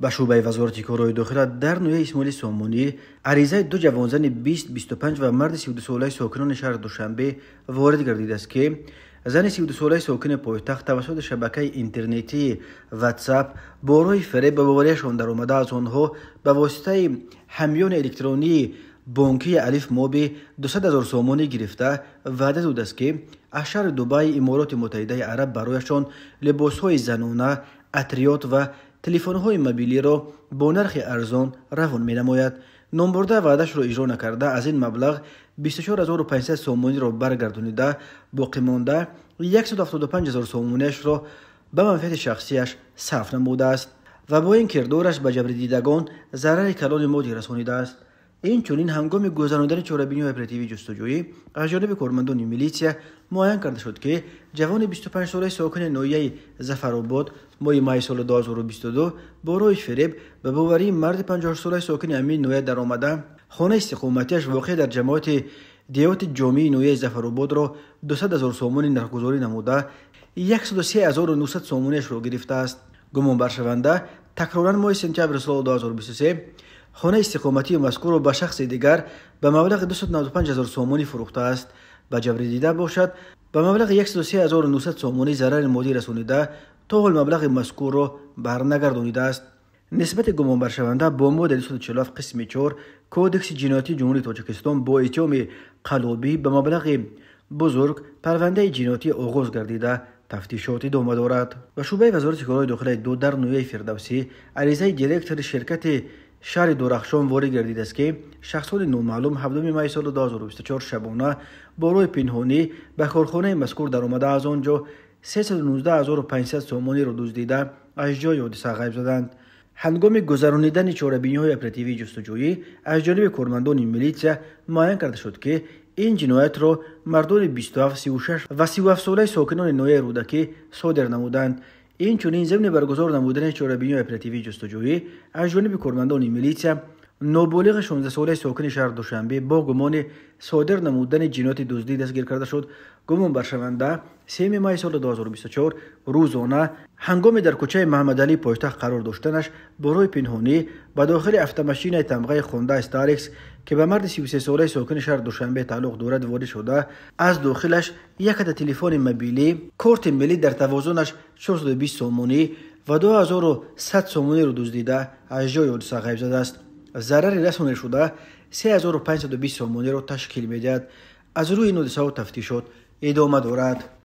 Ба шӯъбаи Вазорати корҳои дохила дар ноҳияи Исмоили Сомонӣ аризаи ду ҷавонзани 20, 25 ва марди 32-солаи сокинони шаҳри Душанбе ворид гардидааст, ки зани 32-солаи сокини пойтахт тавассути шабакаи интернетии WhatsApp бо роҳи фиреб ба боварияшон даромада, аз онҳо ба воситаи ҳамёни электронии бонкии Алиф Моби 200 0 сомонӣ гирифта, ваъда додааст, ки аз шаҳри Дубайи Имороти Муттаҳидаи Араб барояшон либосҳои занона, атриёт ва телефонҳои мобилиро бо нархи арзон равон менамояд. Номбурда ваъдашро иҷро накарда, аз ин маблағ 24 500 сомониро баргардонида, боқимонда 175 0 сомониашро ба манфиати шахсияш сарф намудааст ва бо ин кирдораш ба ҷабрдидагон зарари калони моддӣ расонидааст. Инчунин, ҳангоми гузаронидани чорабиниҳои оперативии ҷустуҷӯӣ аз ҷониби кормандони милитсия муайян карда шуд, ки ҷавони 25-солаи сокини ноҳияи Зафаробод моҳи майи соли 2022 бо роҳи фиреб ба боварии марди 58-солаи сокини ҳамин ноҳия даромада, хонаи истиқоматиаш воқеъ дар ҷамоати деҳоти Ҷомии ноҳияи Зафарободро 200 0 сомонӣ нархгузорӣ намуда, 103 900 сомониашро гирифтааст. Гумонбаршаванда такроран моҳи сентябри соли 2023 хонаи истиқоматии мазкурро ба шахси дигар ба маблағи 295 0 сомонӣ фурӯхтааст. Ба ҷабрдида бошад, ба маблағи 103 900 сомонӣ зарари моддӣ расонида, то ҳол маблағи мазкурро барнагардонидааст. Нисбати гумонбаршаванда бо моддаи 247 қисми 4 Кодекси ҷиноятии Ҷумҳурии Тоҷикистон бо иттиҳоми қаллобӣ ба маблағи бузург парвандаи ҷиноятӣ оғоз гардида, тафтишот идома дорад. Ба шӯъбаи Вазорати корҳои дохилаи ду дар ноҳияи Фирдавсӣ аризаи директори ширкати шаҳри Дурахшон ворид гардидааст, ки шахсони номаълум 7 майи соли 2024 шабона бо роҳи пинҳонӣ ба корхонаи мазкур даромада, аз он ҷо 319 500 сомониро дуздида, аз ҷои ҳодиса ғайб заданд. Ҳангоми гузаронидани чорабиниҳои оперативии ҷустуҷӯӣ аз ҷониби кормандони милитсия муайян карда шуд, ки ин ҷиноятро мардони 27, 36 ва 37-солаи сокинони ноҳияи Рӯдакӣ содир намуданд. Инчунин, зимни баргузор намудани чорабиниҳои оперативии ҷустуҷӯӣ аз ҷониби кормандони милитсия ноболиғи 16-солаи сокини шаҳри Душанбе бо гумони содир намудани ҷинояти дуздӣ дастгир карда шуд. Гумонбаршаванда 3 майи соли 2024 рӯзона ҳангоми дар кӯчаи Маҳаммадалии пойтахт қарор доштанаш бо роҳи пинҳонӣ ба дохили автомашинаи тамғаи Хонда Старекс, ки ба марди 33-солаи сокини шаҳри Душанбе тааллуқ дорад, ворид шуда, аз дохилаш як адад телефони мобилӣ, корти миллӣ дар тавозунаш 420 сомонӣ ва 2100 сомониро дуздида, аз ҷои ҳодиса ғайб задааст. Зарари расонидашуда 3520 сомониро ташкил медиҳад. Аз рӯи ин ҳодисаҳо тафтишот идома дорад.